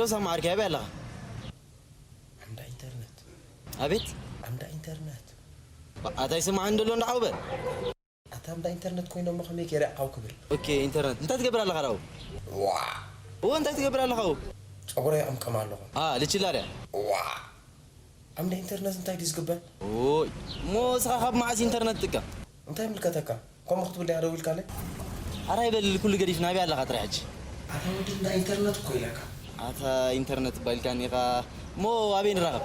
ሮዛ ማዓርከይ ኣበይ ኣለኻ? ዓምዳ ኢንተርነት። ኣቤት? ዓምዳ ኢንተርነት። ኣታ ይስማዕ እንደሎ እንዳዓውበ። ኣታ ዓምዳ ኢንተርነት ኮይኖም ከመይ ገይረ ዓው ክብል? ኦኬ፣ ኢንተርነት። እንታይ ትገብር ኣለኻ ዳው? ዋ። እወ፣ እንታይ ትገብር ኣለኻ? ጸጉረይ ይቕምቀም ኣለኹ። አ፣ ልችላ ድያ? ዋ። ዓምዳ ኢንተርነት እንታይ ድዩ ዝግበር? ኦይ፣ እሞ ንስኻ ካብ መዓስ ኢንተርነት ትጥቀም? እንታይ ይምልከተካ? ከምኡ ክትብል ዲኻ ደዊልካለይ? ሓራይ በል፣ ኩሉ ገዲፍ ናበይ ኣለኻ ጥራይ ሕጂ? ኣታ ወዲ እንዳ ኢንተርነት እኮ ኢለካ። ኣታ ኢንተርነት እባ ኢልካኒ ኢኻ። እሞ ኣበይ ንራኸብ?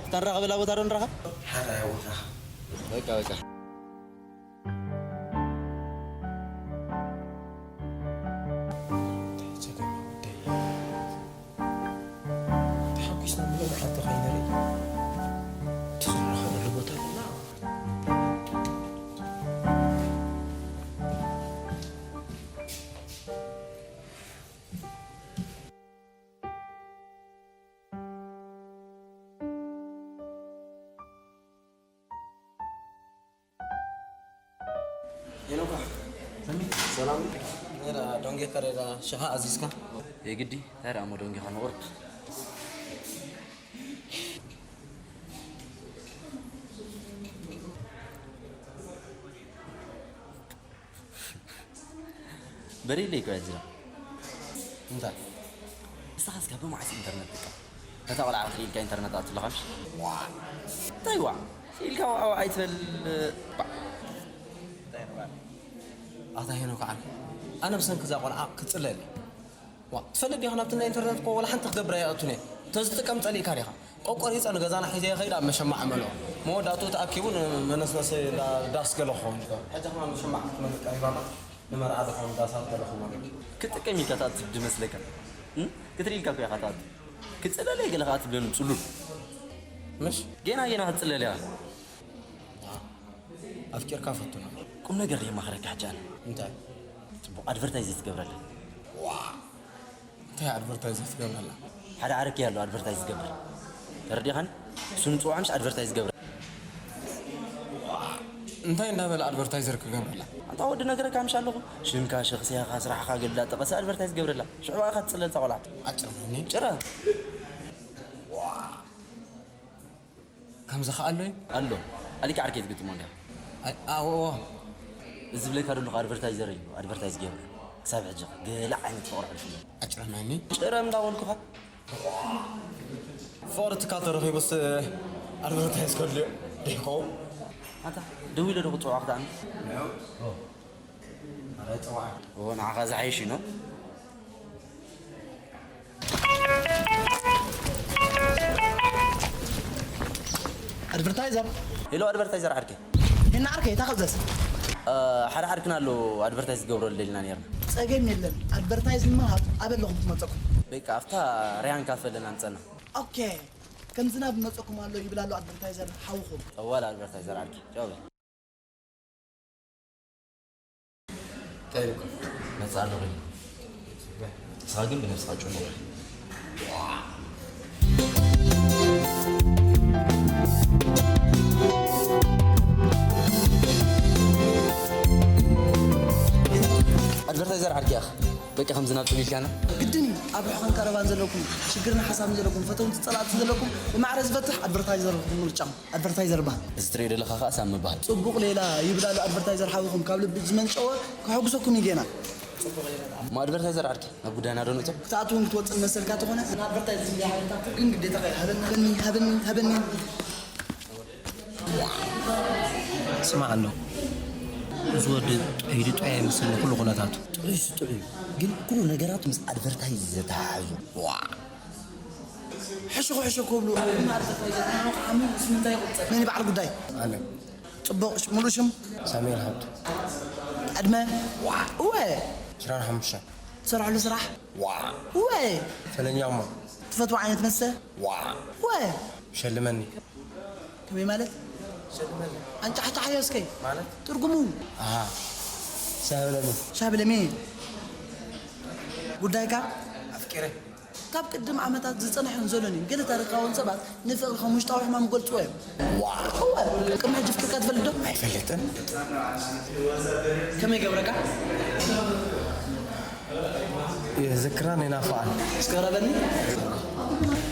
እታ ንራኸበላ ቦታ ዶ ንራኸብ? ሓራይ ኣብኡ ንራኸብ። በቃ፣ በቃ። እንታይ ጸገም እዩ ወደይ? ተሓጒስና ብሎ መዓልቲ ከይንርኢ፣ እቲ ዝራኸበሉ ቦታ ርኢና። ሄኖካ፣ ሰላም። ሬዳ ዶንጌ ከሬዳ ሸሃ ኣዚዝካ? የግዲ፣ እንታይ ደኣ እሞ ዶንጌኻ ንቑርብ። በሪለይ እኮ እያ እዚኣ። እንታይ? ንስኻ እስከ ብመዓስ ኢንተርነት ትጥቀም? ነታ ቆልዓ ክትርኢ ኢልካ ኢንተርነት ኣትለኻ ምሽ? ዋዕ! እንታይ ዋዕ? ኢልካ ዋዕ ዋዕ ኣይትበል። ባዕ! እንታይ ዋዕ? ኣታ ሄኖክ ዓርከይ፣ ኣነ ብሰንኪ እዛ ቆልዓ ክጽለል እየ። ዋዕ! ትፈልጥ ዲኻ ናብቲ ናይ ኢንተርነት እኮ ወላ ሓንቲ ክገብር ኣይኣቱን እየ። ተዝጥቀም ጸሊእካ ዲኻ? ቆቆሪጸ ንገዛና ሒዘ ይኸይድ ኣብ መሸማዕ መልኦ። መወዳእትኡ ተኣኪቡ ንመነስነሲ እንዳ ዳስ ገለ ክኸውን ይኽእል። ሕጂ ከማን መሸማዕ ክትመልእ ቀሪባና ንመርዓ ዝኾኑ ዳሳት ገለ ክመልእ። ክጥቀም ኢልካ ትኣቱ ድመስለካ? እም? ክትርኢ ኢልካ እኮ ኢኻ ትኣቱ። ክጽለለይ ገለ ከኣ ትብለኒ ጽሉል። ምሽ? ጌና ጌና ክትጽለል ኢኻ። ኣፍቂርካ ፈቱና። ቁም ነገር ድየ ማኽረካ ሕጂ ኣነ? እንታይ? ጽቡቕ ኣድቨርታይዝ ትገብረለይ። ዋ! እንታይ ኣድቨርታይዝ ክትገብረላ? ሓደ ዓርኪ ኣሎ ኣድቨርታይዝ ዝገብር። ተረዲኻኒ? እሱ ንጽውዓ ምሽ ኣድቨርታይዝ ዝገብር። እንታይ እንዳበለ ኣድቨርታይዘር ክገብረላ? ኣንታ ወዲ ነገረካ ምሽ ኣለኹ። ሽምካ፣ ሸኽስያኻ፣ ስራሕኻ ገለ እንዳጠቐሰ ኣድቨርታይዝ ዝገብረላ። ሽዑ በቃ ክትጽለል እታ ቆልዓ። ኣጭርመኒ። ጭረ። ከምዚ ከኣ ኣሎ እዩ? ኣሎ። ኣሊካ ዓርከይ ትግጥሞ እንዲኻ። ኣይ፣ ኣዎ፣ ኣዎ። እዚ ዝብለካ ዘለኹ ኣድቨርታይዘር እዩ፣ ኣድቨርታይዝ ገይሩ። ክሳብ ሕጂ ገለ ዓይነት ፍቕሪ ሕልፉ። ኣጭረመኒ። ጭረም እንዳበልኩኻ። ፍቕሪ ትካል ተረኺቡስ ኣድቨርታይዝ ከድልዮ ድዩ ክኸውን? ኣታ፣ ደዊለ ዶ ክጽውዖ ክትኣምን? ንዑ። ኦ፣ ንዓኻ ዝሓይሽ እዩ፣ ኖ? ኣድቨርታይዘር። ሄሎ፣ ኣድቨርታይዘር ዓርከይ። ሄና ዓርከይ፣ እንታይ ክእዘዝ? እ፣ ሓደ ዓርክና ኣሎ፣ ኣድቨርታይዝ ክገብረሉ ደሊና ነይርና። ጸገም የለን፣ ኣድቨርታይዝ ንምሃብ ኣበይ ኣለኹም ክመጸኩም? በቃ፣ ኣብታ ሪያን ካፈ ኣለና ምጸና። ኦኬ፣ ከም ዝናብ ይመጸኩም ኣሎ ይብል ኣሎ ኣድቨርታይዘር ሓውኹም። እዋላ ኣድቨርታይዘር ዓርከይ፣ ቻው በል። እንታይ ኢልኩም? መጽእ ኣለኹ ኢሉ። ንስኻ ግን ብነብስኻ ጭኑቕ ኢኻ። ኣድቨርታይዘር ዓርኪ ኢኻ። በቃ ከምዚ ናብ ጥብ ኢልካና። ግድን እዩ። ኣብ ርሑቕን ቀረባን ዘለኩም፣ ሽግርን ሓሳብን ዘለኩም፣ ፈተውቲ ጸላእቲ ዘለኩም፣ ብማዕረ ዝፈትሕ ኣድቨርታይዘር ምርጫኹም። ኣድቨርታይዘር በሃል። እዚ ትሪኦ ዘለኻ ኸኣ ሳም በሃል። ጽቡቕ ሌላ ይብል ኣሎ ኣድቨርታይዘር ሓውኹም። ካብ ልቢ ዝመንጨወ ከሐጉሰኩም እዩ ጌና። እሞ ኣድቨርታይዘር ዓርኪ፣ ናብ ጉዳይና ዶ ንእቶ? ክትኣትውን ክትወጽእን መሰልካ ተኾነ፣ ንኣድቨርታይዝ ዝብል ሓበሬታ ግን ግዴታ ሃበኒ፣ ሃበኒ፣ ሃበኒ፣ ሃበኒ። ስማዕ ኣሎ። እዚ ወዲ ጥዑይ ድዩ ጥዑይ ኣይመስልን ኩሉ ኩነታቱ። ጥዑይስ ጥዑይ፣ ግን ኩሉ ነገራቱ ምስ ኣድቨርታይዝ ዝተሓሓዙ። ዋ! ሕሸኹ ሕሸኹ ክብሉ፣ ኣድቨርታይዘር፣ ኣነ ከዓ ምስ ምንታይ ይቑጸር? መን እዩ በዓል ጉዳይ? ኣነ። ጽቡቕ፣ ሽ-፣ ሙሉእ ሽም? ሳሙኤል ሃብቱ። ዕድመ? ዋ! እወ! ዕስራን ሓሙሽተን። ትሰርሐሉ ስራሕ? ዋ! እወ! ፈለኛማ። ትፈትዎ ዓይነት መስተ? ዋ! እወ! ሸልመኒ። ከመይ ማለት? ሸልመኒ። ኣንጫሕጫሕዮ እስከ። ማለት? ትርጉሙ? ኣሃ። ሻሂ ብለሚ። ሻሂ ብለሚ። ጉዳይካ? ኣፍቂረ። ካብ ቅድም ዓመታት ዝጸንሐን ዘሎን እዩ። ገለ ታሪኻውያን ሰባት ንፍቕሪ ከም ውሽጣዊ ሕማም ይገልጽዎ እዮም። ዋው! እወ፣ ቅድሚ ሕጂ ኣፍቂርካ ትፈልጥ ዶ? ኣይፈልጥን። ከመይ ገብረካ? ይዝክራን ይናፍቓን። እስከ ረበኒ።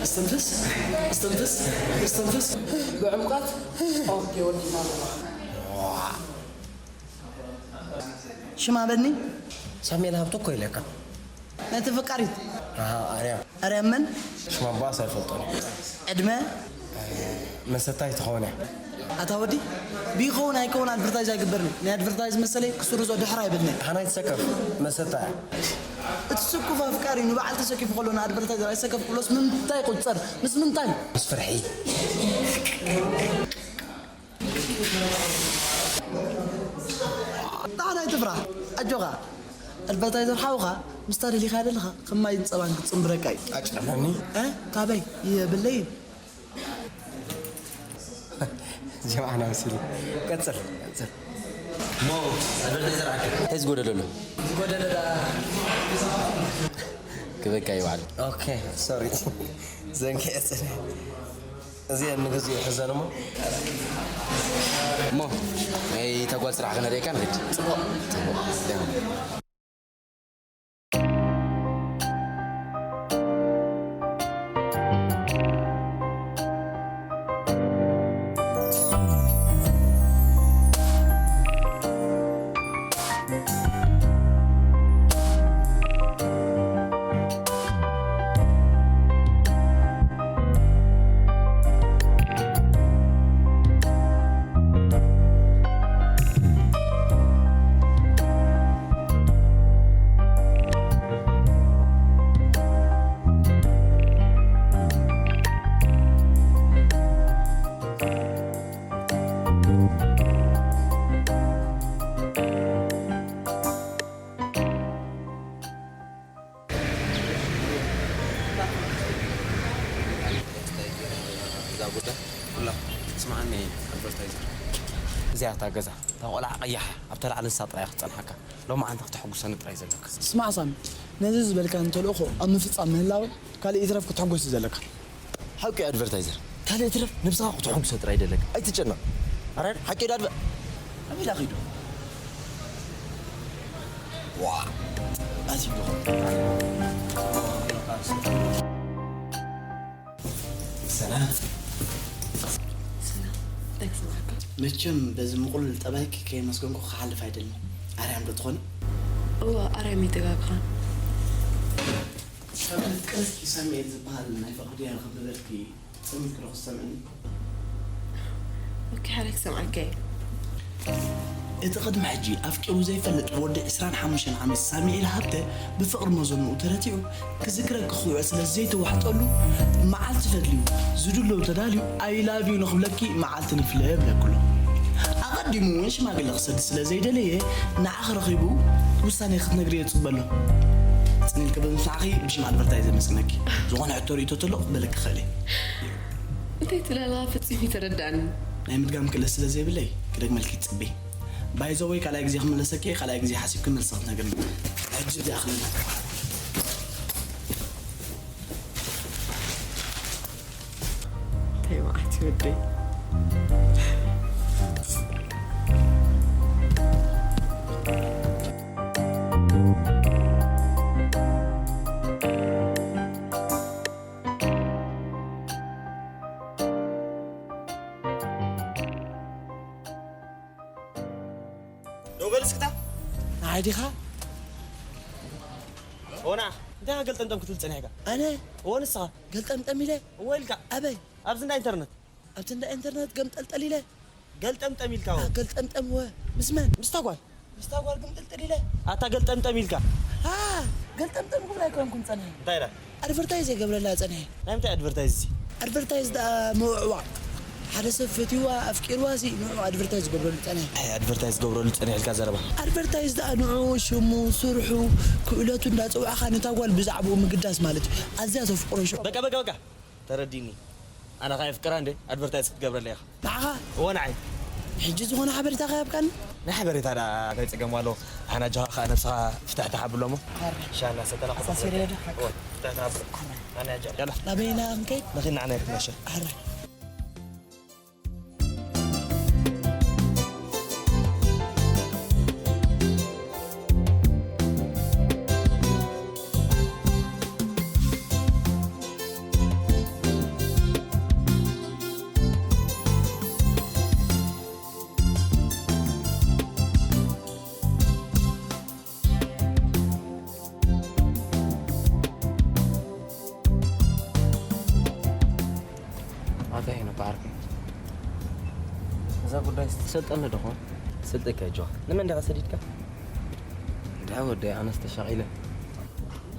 እስትንፍስ፣ እስትንፍስ፣ እስትንፍስ። ብዕምቀት። ኦኬ፣ ወዲና። ሽማ በኒ? ሳሙኤል ሃብቱ እኮ ኢለካ። ነቲ ፈቃሪት? ኣሃ፣ ኣርያም። ኣርያም መን? ሽማ እምበኣስ ኣይፈልጦን። ዕድመ? መሰታይ ትኸውን እያ። ኣታ ወዲ፣ ብይኸውን ኣይከውን ኣድቨርታይዝ ኣይግበርን። ናይ ኣድቨርታይዝ መሰለይ ክስርዞ ድሕር ኣይብልን'የ። ሃናይ ትሰከፍ፣ መሰታ እያ። እቲ ስኩፍ ኣፍቃሪ ንበዓል ተሰኪፉ ከሎ ንኣድቨርታይዘር ኣይሰከፍ ክብሎስ ምንታይ ይቁጸር? ምስ ምንታይ? ምስ ፍርሒ። ንዓና ኣይትፍራሕ፣ ኣጆኻ። ኣድቨርታይዘር ሓውኻ ምስታ ደሊኻያ ዘለኻ ከም ማይን ጸባን ክትጽንብረካ እዩ። ኣጭርሐኒ። እ? ካበይ? የብለይን። ጀማዕና መሲሉ። ቀጽል፣ ቀጽል። ሞ፣ ኣድቨርታይዘር ዓዲ። እንታይ ዝጎደሎ ኣሎ? ዝጎደለ ደኣ ክበካ እዩ ባዕሉ። ኦኬ፣ ሶሪ። ዘንኪዐ ጽነ። እዚ ንግዚኡ ሕዘን እሞ። እሞ፣ ናይ ተጓል ስራሕ ክነርእየካ ንኸይድ። ጽቡቕ። ጽቡቕ። እዛ ጉዳይ ኩላ ትስምዓኒ ኣድቨርታይዘር። እዚኣ እታ ገዛ፣ እታ ቆልዓ ቀያሕ ኣብታ ላዕሊ ንሳ ጥራይ ክትጸንሓካ። ሎማዓንቲ ክተሐጉሰኒ ጥራይ ዘለካ። ስማዕ ሳሚ፣ ነዚ ዝበልካኒ ተልእኾ ኣብ ምፍጻም ምህላወ ካልእ ይትረፍ ክትሕጎስ እዩ ዘለካ። ሓቂ ኣድቨርታይዘር፣ ካልእ ይትረፍ ነብስኻ ክትሕጉሰ ጥራይ ደለካ። ኣይትጨነቕ። ኣረ ሓቂ ዶ ኣድቨ-፣ ኣበይ ኢላ ኺዱ? ዋ፣ ኣትዩ ይኾን። ሰላም። ሰላም፣ እንታይ ክስምዓካ? መቸም በዚ ምቑል ጠባይኪ ከየመስገንኩ ክሓልፍ ኣይደልን። ኣርያም ዶ ትኾኒ? እወ፣ ኣርያም ይተጋግኻን። ካብ መፍቀርኪ ሳሙኤል ዝበሃል ናይ ፍቕሪ ድያ ክብበልኪ ጸሚርኪ ዶ ክሰምዕኒ? ኦኬ፣ ሓራይ ክሰምዓካ እየ። እቲ ቅድሚ ሕጂ ኣፍቂሩ ዘይፈልጥ ወዲ ዕስራን ሓሙሽተን ዓመት ሳሙኤል ሃብተ ብፍቕሪ መዘንኡ ተረቲዑ ክዝክረኪ ክውዕል ስለ ዘይተዋሕጠሉ መዓልቲ ፈትልዩ ዝድሎ ተዳልዩ I love you ንኽብለኪ መዓልቲ ንፍለ ይብለክሎ። ኣቐዲሙ እውን ሽማግለ ክሰድ ስለ ዘይደለየ ንዓኺ ረኺቡ ውሳኔ ክትነግርዮ ይጽበሎ። ጽን ኢልኪ ብምስማዕኺ ብሽም ኣድቨርታይዘር የመስግነኪ። ዝኾነ ሕቶ ርእይቶ ተሎ ክበለኪ ክኽእል እየ። እንታይ ትብለላ ፈጺሙ ይተረዳኒ። ናይ ምድጋም ክእለት ስለ ዘይብለይ ክደግመልኪ ይጽበ። ባይዘወይ ካልኣይ ግዜ ክምለሰኪ ካልኣይ ግዜ ሓሲብኪ መልሲ ክትነግርኒ። ሕጂ እዚኣ ክልል። እንታይ መዓት ይወደይ። ደው በል እስክታ። ንዓይ ዲኻ? ኦና፣ እንታይ ገልጠምጠም ክትብል ጸኒሕካ? ኣነ? እወ፣ ንስኻ? ገልጠምጠም ኢለ? እወ ኢልካ። ኣበይ? ኣብዚ እንዳ ኢንተርነት። ኣብቲ እንዳ ኢንተርነት ገምጠልጠል ኢለ? ገልጠምጠም ኢልካ። ገልጠምጠም ወ ምስ መን? ምስታ ጓል። ምስታ ጓል ግምጥልጥል ኢለ። ኣታ ገልጠምጠም ኢልካ። ገልጠምጠም ክብል ኣይኮንኩን ጸኒሐ። እንታይ ኢላ? ኣድቨርታይዝ የገብረላ ጸኒሐ። ናይ ምንታይ ኣድቨርታይዝ እዚ? ኣድቨርታይዝ ደኣ ምውዕዋዕ። ሓደ ሰብ ፈትይዋ ኣፍቂርዋ ሲ ንዑ ኣድቨርታይዝ ዝገብረሉ ጸኒሐ። ኣይ ኣድቨርታይዝ ዝገብረሉ ጸኒሐ ኢልካ ዘረባ። ኣድቨርታይዝ ደኣ ንዑ ሽሙ፣ ስርሑ፣ ክእለቱ እንዳጸዋዕካ ነታ ጓል ብዛዕባኡ ምግዳስ ማለት እዩ። ኣዝያ ተፍቅሮ ሽ- በቃ በቃ በቃ። ተረዲኒ። ኣነ ኸኣ የፍቅራ እንዴ ኣድቨርታይዝ ክትገብረለይ ኢኻ። ንዓኻ? እወ ንዓይ። ሕጂ ዝኾነ ሓበሬታ ከይሃብካኒ? ናይ ሓበሬታ ደኣ እንታይ ጸገም ኣለዎ? ኣነ ኣጆኻ ኸኣ ነብስኻ ፍትሕትሕ ኣብሎ እሞ። ኣረ። ሻሂ እናሰተና ኣሳሲረዮ ዶ? እወ፣ ፍትሕትሕ ኣብሎ። ኣረ። ኣነ ኣጆኻ። ያላ። ናበይና ክንከይድ? ንኺድ ንዓና ይርክና ሻሂ። ኣረ። እዛ ጉዳይ ትሰልጠኒ ዶ ኾን? ትሰልጠካ ጆ። ንመን ዲኻ ሰዲድካ? እንዳ ወደይ ኣነስ ተሻቒለ።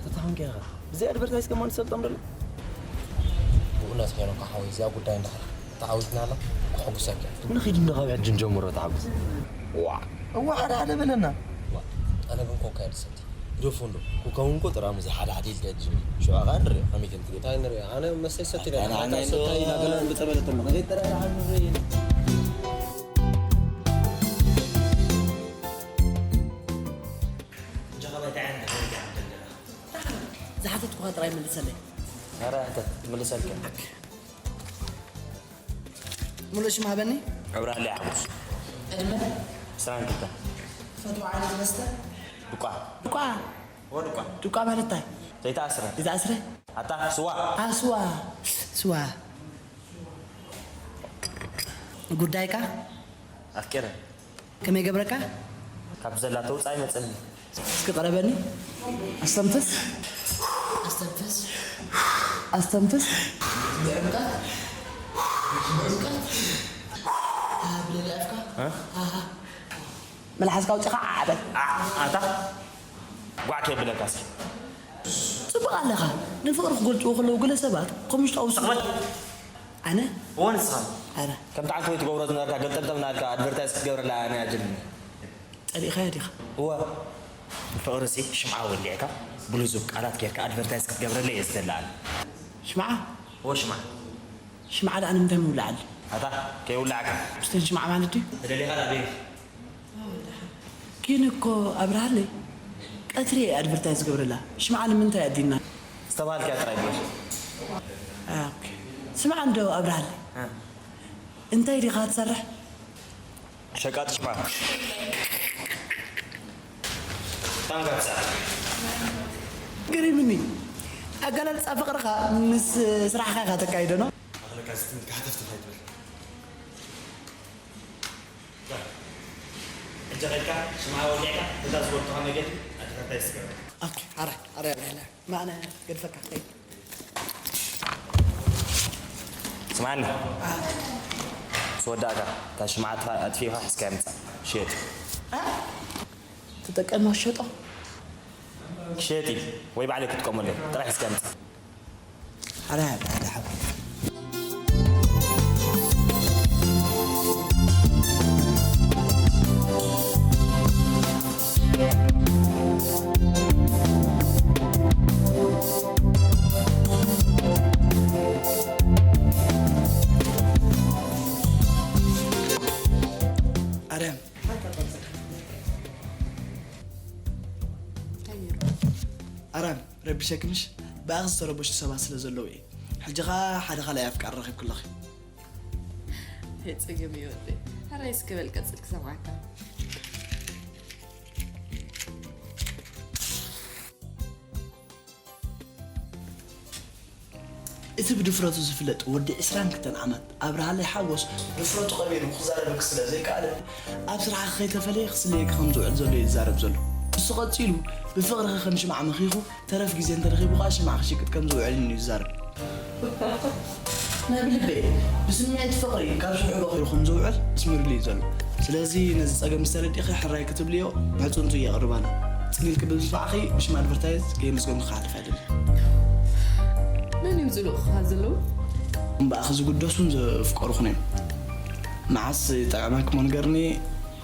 ተታኾንካ ኢኻ። ብዘይ ኣድቨርታይዝ ከማን ትሰልጦም ደሎ? ብእውነት ሄኖካ ሓወይ፣ እዚኣ ጉዳይ እንዳኸ ተዓዊትናላ፣ ከሐጉሰካ። ንኺድ እንዶ ካብ ሕጂ ንጀምሮ ተሓጉስ። ዋ። እዋ፣ ሓደ ሓደ በለና። ዋ፣ ኣነ ግን ኮካ እየ ዝሰቲ። ግደፎ እንዶ። ኮካ እውን እኮ ጥራሙዝ ሓደ ሓደ ኢልካ እየ ዝጅምር። ሽዑ ኸዓ ንሪኦ ከመይ ከም ትገብር። እንታይ ንሪኦ? ኣነ መስተይ ሰቲ ኢለ። ኣነ፣ ኣነ ኣነ እንዶ ሰታይ ኢላ ገለ ብጸበለት ኣለኹ። ዘይተረዳእካ ንርኢ። ዝሓተትኩኻ ጥራይ መልሰለይ። ኧረ ሕተት፣ ክምልሰልካ። ሙሉእ ሽም ሃበኒ። ኣብርሃለይ ሓጎስ። ዕድመ? ዕስራን ክልተን። ትፈትዎ ዓይነት መስተ? ዱቋ። ዱቋ? እወ፣ ዱቋ። ዱቋ ማለት እንታይ? ዘይተኣስረ። ዘይተኣስረ? ኣታ፣ ስዋ። ኣ፣ ስዋ። ስዋ። ጉዳይካ? ኣፍቂረ። ከመይ ገብረካ? ካብ ዘላ ተውፃእ ኣይመፀኒ። እስኪ ቀረበኒ። ኣስተንፍስ። ኣስተንፍስ። ኣስተንፍስ። ብዕምቀት። ብዕምቀት። ሃ፣ ብልዕሊ ኣፍካ። እ? ሃ፣ ሃ። መልሓስካ ኣውፂኻ ዓዓ በል። ዓ-፣ ኣታ ጓዕ ከየብለካ እስኪ። ፅቡቕ ኣለኻ። ንፍቕሪ ክገልፅዎ ከለዉ ገለ ሰባት ከም ውሽጣዊ ስቕ በል። ኣነ? እወ፣ ንስኻ። ኣረ። ከምቲ ዓንተቦይ ትገብሮ ዝነበርካ ገልጠምጠም እናበልካ ኣድቨርታይዝ ክትገብረላ ኣነ ኣጀልኒ። ጸሊእኻዮ ዲኻ? እወ። ንፍቕሪ ሲ ሽምዓ ወሊዕካ ብልዙብ ቃላት ጌርካ ኣድቨርታይዝ ክትገብረለይ እየ ዝደሊ ኣነ። ሽምዓ? እወ፣ ሽምዓ። ሽምዓ ደኣ ንምንታይ ምውላዓሉ? ኣታ ከይውላዕካ። ብስተን ሽምዓ ማለት ድዩ? ተደሊኻ ደኣ በይንኻ። ግን እኮ ኣብርሃለይ፣ ቀትሪ እየ ኣድቨርታይዝ ዝገብረላ። ሽምዓ ንምንታይ ኣዲና? ዝተባሃልካዮ ጥራይ ግበር። ኦኬ። ስማዕ እንዶ ኣብርሃለይ። እ። እንታይ ዲኻ ትሰርሕ? ሸቃጢ ሽምዓ። ታንካ ትሰርሕ። ገሪምኒ። ኣገላልጻ ፍቕርኻ ምስ ስራሕኻ ኢኻ ተካይዶ፣ ኖ? ኣኽለካ ዝትምልካ ሃተፍተፍ ኣይትበል። ሕጂ ኸድካ ሽምዓ ወሊዕካ በዛ ዝበልኩኻ መገዲ ኣድቨርታይዝ ትገብር። ኦኬ፣ ሓራይ፣ ሓራይ፣ ሓራይ። ማዕነ ገድፈካ፣ ከይድ። ስምዓኒ፣ ምስ ወዳእካ እታ ሽምዓ ኣጥፊእኻ ሒዝካያ ምጻእ። ሽየጥ። እ? ተጠቀሞ ሸጦ። ሽየጢ ወይ ባዕለይ ክጥቀመሉ እየ። ጥራይ ሒዝካያ ምጻእ። ሓዳ፣ ሓዳ፣ ሓዳ። ኣርያም። ኣርያም። ረቢሸኪ ምሽ? ብኣኺ ዝተረበሹ ሰባት ስለ ዘለዉ እየ። ሕጂ ኸኣ ሓደ ካልኣይ ኣፍቃሪ ረኺብኪ ኣለኺ። ኣይ ጸገም እዩ ወደይ። ሕራይ እስከ በል ቀጽል ክሰምዓካ። እቲ ብድፍረቱ ዝፍለጥ ወዲ ዕስራን ክልተን ዓመት ኣብርሃለይ ሓጎስ ድፍረቱ ቀቢሩ ክዛረበኪ ስለ ዘይከኣለ፣ ኣብ ስራሕኪ ከይተፈለየ ክስለየኪ ከም ዝውዕል ዘሎ እዩ ዝዛረብ ዘሎ። ንሱ ቀጺሉ፣ ብፍቕርኺ ከም ሽምዓ መኺኹ፣ ተረፍ ግዜ እንተረኺቡ ከኣ ሽምዓ ክሽቅጥ ከም ዝውዕል እዩ ዝዛረብ። ናይ ብልበይ፣ ብስምዒት ፍቕሪ ካብ ሽዑ በኺሩ ከም ዝውዕል ኣስሚሩሉ እዩ ዘሎ። ስለዚ ነዚ ጸገም ምስ ተረዲእኺ ሕራይ ክትብልዮ ብሕጽንቱ የቕርብ ኣሎ። ጽን ኢልኪ ብምስማዕኺ ብሽም ኣድቨርታይዝ ከየመስገንኩ ክሓልፍ ኣይደልን። መን እዮም ዝልእኹኻ ዘለዉ? እምበኣር ዝግደሱን ዘፍቀሩኹን እዮም። መዓስ ይጠዕመኪ እሞ ንገርኒ፣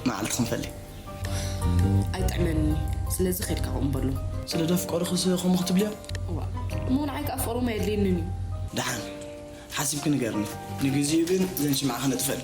መዓልቲ ክንፈሊ። ኣይጥዕመንን እዩ። ስለዚ ኸድካ ከምኡ በሎ። ስለ ዘፍቀሩኺስ ከምኡ ክትብልዮ? እዋ፣ እሞ ንዓይ ከኣ ፍቕሮም ኣየድልየንን እዩ። ደሓን፣ ሓሲብኪ ንገርኒ። ንግዚኡ ግን እዘን ሽምዓ ከነጥፍአን።